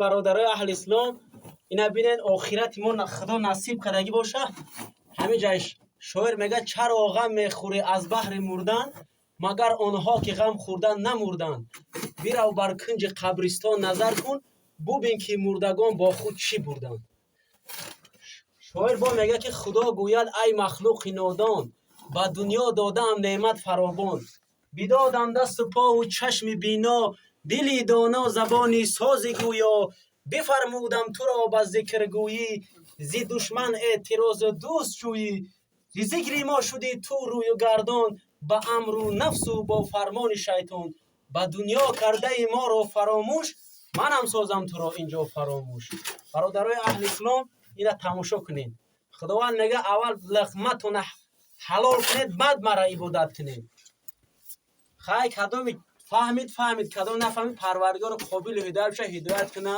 Бародарои аҳли ислом, ина бинед, охирати мо Худо насиб кардагӣ боша. Ҳамин ҷайш шоир мегӯяд: «Чаро ғам мехӯрӣ аз баҳри мурдан, магар онҳо ки ғам хӯрдан намурданд? Бирав, бар кунҷи қабристон назар кун, бубин, ки мурдагон бо худ чӣ бурданд». Шоир бо мегӯяд, ки Худо гӯяд: «Ай махлуқи нодон, ба дунё додаам неъмат фаровон, бидодам дасту пову чашми бино, дили доно, забони сози гӯё, бифармудам туро ба зикргӯӣ, зи душман эътирозу дӯст ҷӯӣ. Зи зикри мо шудӣ ту рӯю гардон, ба амру нафсу бо фармони шайтон. Ба дунё кардаи моро фаромӯш, манам созам туро инҷо фаромӯш». Бародарои аҳли ислом, ина тамошо кунед. Худованд мега: «Аввал луқматона ҳалол кунед, баъд мара ибодат кунед». Хай, кадоми фаҳмид, фаҳмид, кадом нафаҳмид, Парвардигор қобили ҳидоят боша, ҳидоят куна.